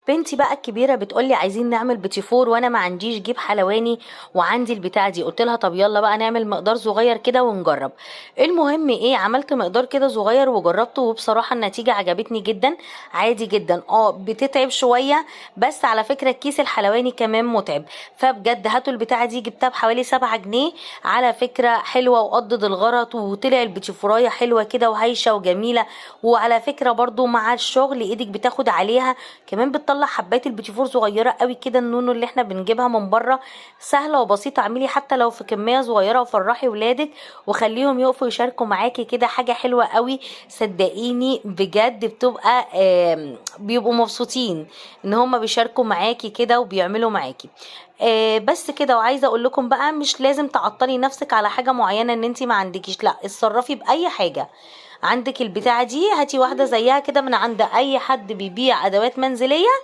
بنتي بقى الكبيرة بتقولي عايزين نعمل بيتيفور وانا ما عنديش جيب حلواني وعندي البتاعه دي. قلت لها طب يلا بقى نعمل مقدار صغير كده ونجرب. المهم ايه، عملت مقدار كده صغير وجربته، وبصراحة النتيجة عجبتني جدا. عادي جدا، بتتعب شوية، بس على فكرة الكيس الحلواني كمان متعب. فبجد هاتوا البتاعه دي، جبتها بحوالي 7 جنيه، على فكرة حلوة وقضت الغرض، وطلع البيتيفورايه حلوة كده وهايشه وجميلة. وعلى فكرة برضو مع الشغل ايدك بتاخد عليها، كمان بتطلع حبات البيتيفور صغيرة قوي كده، النونو اللي احنا بنجيبها من بره. سهلة وبسيطة، اعملي حتى لو في كمية صغيرة وفرحي ولادك وخليهم يقفوا يشاركوا معاكي كده، حاجة حلوة قوي صدقيني بجد. بتبقى بيبقوا مبسوطين ان هم بيشاركوا معاكي كده وبيعملوا معاكي. بس كده. وعايزه اقول لكم بقى، مش لازم تعطلي نفسك على حاجة معينة ان انتي ما عندكيش، لا اتصرفي باي حاجة عندك. البتاعه دي هاتي واحدة زيها كده من عند اي حد بيبيع ادوات منزلية.